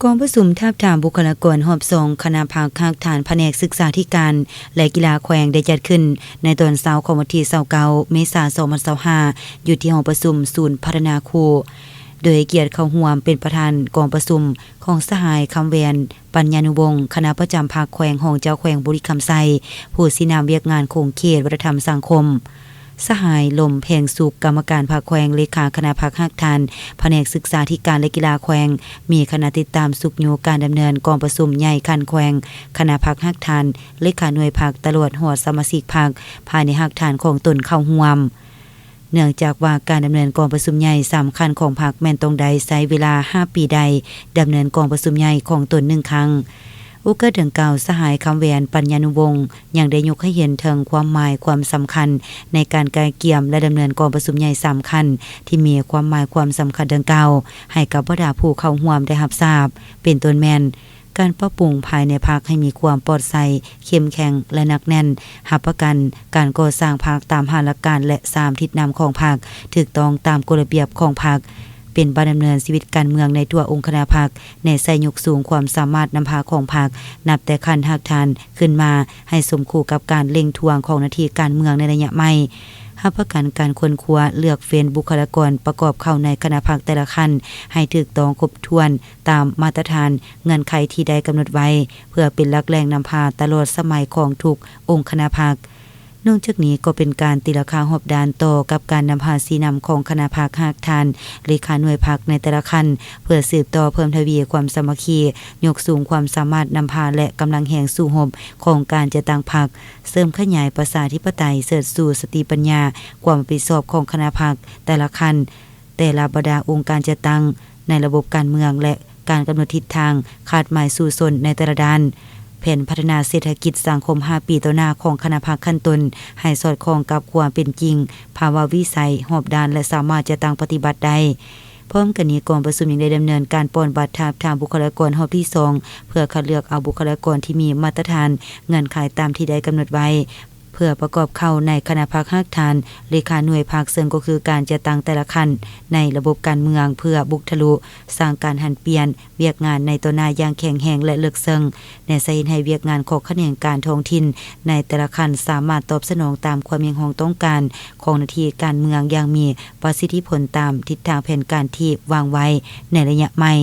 ກອງປະຊຸມທາບທາມບຸກຄະລາກອນຮອບສອງ ຄະນະພັກຮາກຖານພະແນກສຶກສາທິການ ແລະ ກິລາແຂວງ ໄດ້ຈັດຂຶ້ນໃນຕອນເຊົ້າຂອງວັນທີຊາວເກົ້າ ເມສາ ສອງພັນຊາວຫ້າ ຢູ່ທີ່ຫ້ອງປະຊຸມສູນພັດທະນາຄູ ໂດຍໃຫ້ກຽດເຂົ້າຮ່ວມເປັນປະທານກອງປະຊຸມຂອງສະຫາຍ ຄຳແຫວນ ປັນຍານຸວົງ ຄະນະປະຈຳພັກແຂວງ ຮອງເຈົ້າແຂວງບໍລິຄຳໄຊ ຜູ້ຊີ້ນຳວຽກງານຂົງເຂດວັດທະນະທຳສັງຄົມ. ສະຫາຍ ລົມ ແພງສຸກ ກຳມະການພັກແຂວງ ເລຂາຄະນະພັກຮາກຖານ ພະແນກສຶກສາທິການ ແລະ ກິລາແຂວງ ມີຄະນະຕິດຕາມຊຸກຍູ້ການດຳເນີນກອງປະຊຸມໃຫຍ່ຂັ້ນແຂວງ, ຄະນະພັກຮາກຖານ, ເລຂາໜ່ວຍພັກ ຕະຫຼອດຮອດສະມາຊິກພັກ ພາຍໃນຮາກຖານຂອງຕົນເຂົ້າຮ່ວມ. ເນື່ອງຈາກວ່າການດຳເນີນກອງປະຊຸມໃຫຍ່ສຳຄັນຂອງພັກແມ່ນຕ້ອງໄດ້ໃຊ້ເວລາຫ້າປີໄດ້ດຳເນີນກອງປະຊຸມໃຫຍ່ຂອງຕົນໜຶ່ງຄັ້ງ. ໂອກາດດັ່ງກ່າວ, ສະຫາຍ ຄຳແຫວນ ປັນຍານຸວົງ ຍັງໄດ້ຍົກໃຫ້ເຫັນເຖິງຄວາມໝາຍຄວາມສຳຄັນໃນການກະກຽມ ແລະ ດຳເນີນກອງປະຊຸມໃຫຍ່ສຳຄັນທີ່ມີຄວາມໝາຍຄວາມສຳຄັນດັ່ງກ່າວ ໃຫ້ກັບບັນດາຜູ້ເຂົ້າຮ່ວມໄດ້ຮັບຊາບ ເປັນຕົ້ນແມ່ນ ການປັບປຸງພາຍໃນພັກໃຫ້ມີຄວາມປອດໃສ, ເຂັ້ມແຂງ ແລະ ໜັກແໜ້ນ, ຮັບປະກັນການກໍ່ສ້າງພັກຕາມຫ້າຫຼັກການ ແລະ ສາມທິດນຳຂອງພັກ ຖືກຕ້ອງຕາມກົດລະບຽບຂອງພັກ, ເປັນບ້ານດຳເນີນຊີວິດການເມືອງໃນທົ່ວອົງຄະນະພັກ, ແນໃສ່ຍົກສູງຄວາມສາມາດນຳພາຂອງພັກ ນັບແຕ່ຂັ້ນຮາກຖານຂຶ້ນມາໃຫ້ສົມຄູ່ກັບການເລັ່ງທວງຂອງໜ້າທີ່ການເມືອງໃນໄລຍະໃໝ່, ຮັບປະກັນການຄົ້ນຄວ້າເລືອກເຟ້ນບຸກຄະລາກອນປະກອບເຂົ້າໃນຄະນະພັກແຕ່ລະຂັ້ນໃຫ້ຖືກຕ້ອງຄົບຖ້ວນຕາມມາດຕະຖານເງື່ອນໄຂທີ່ໄດ້ກຳນົດໄວ້ ເພື່ອເປັນຫຼັກແຫຼ່ງນຳພາຕະຫຼອດສະໄໝຂອງທຸກອົງຄະນະພັກ. ນອກຈາກນີ້ກໍເປັນການຕີລາຄາຮອບດ້ານຕໍ່ກັບການນຳພາຊີ້ນຳຂອງຄະນະພັກຮາກຖານ, ເລຂາໜ່ວຍພັກໃນແຕ່ລະຂັ້ນ ເພື່ອສືບຕໍ່ເພີ່ມທະວີຄວາມສາມັກຄີ, ຍົກສູງຄວາມສາມາດນຳພາ ແລະ ກຳລັງແຮງສູ້ຮົບຂອງການຈັດຕັ້ງພັກ, ເສີມຂະຫຍາຍປະຊາທິປະໄຕ, ເສີດຊູສະຕິປັນຍາ, ຄວາມຮັບຜິດຊອບຂອງຄະນະພັກແຕ່ລະຂັ້ນ, ແຕ່ລະບັນດາອົງການຈັດຕັ້ງໃນລະບົບການເມືອງ ແລະ ການກຳນົດທິດທາງຄາດໝາຍສູ້ຊົນໃນແຕ່ລະດ້ານ. ແຜນພັດທະນາເສດຖະກິດສັງຄົມຫ້າປີຕໍ່ໜ້າຂອງຄະນະພັກຂັ້ນຕົ້ນ ໃຫ້ສອດຄ່ອງກັບຄວາມເປັນຈິງ, ພາວະວິໄສຮອບດ້ານ ແລະ ສາມາດຈັດຕັ້ງປະຕິບັດໄດ້. ພ້ອມກັນນີ້, ກອງປະຊຸມຍັງໄດ້ດຳເນີນການປ່ອນບັດທາບທາມບຸກຄະລາກອນຮອບທີສອງ ເພື່ອຄັດເລືອກເອົາບຸກຄະລາກອນທີ່ມີມາດຕະຖານ, ເງື່ອນໄຂຕາມທີ່ໄດ້ກຳນົດໄວ້ ເພື່ອປະກອບເຂົ້າໃນຄະນະພັກຮາກຖານ, ເລຂາໜ່ວຍພັກ, ເຊິ່ງກໍຄືການຈັດຕັ້ງແຕ່ລະຂັ້ນໃນລະບົບການເມືອງ ເພື່ອບຸກທະລຸ ສ້າງການຫັນປ່ຽນວຽກງານໃນຕໍ່ໜ້າຢ່າງແຂງແຮງ ແລະ ເລິກເຊິ່ງ, ແນໃສ່ເຮັດໃຫ້ວຽກງານຂອງຂະແໜງການທ້ອງຖິ່ນໃນແຕ່ລະຂັ້ນສາມາດຕອບສະໜອງຕາມຄວາມຮຽກຮ້ອງຕ້ອງການຂອງໜ້າທີ່ການເມືອງຢ່າງມີປະສິດທິຜົນຕາມທິດທາງແຜນການທີ່ວາງໄວ້ໃນໄລຍະໃໝ່.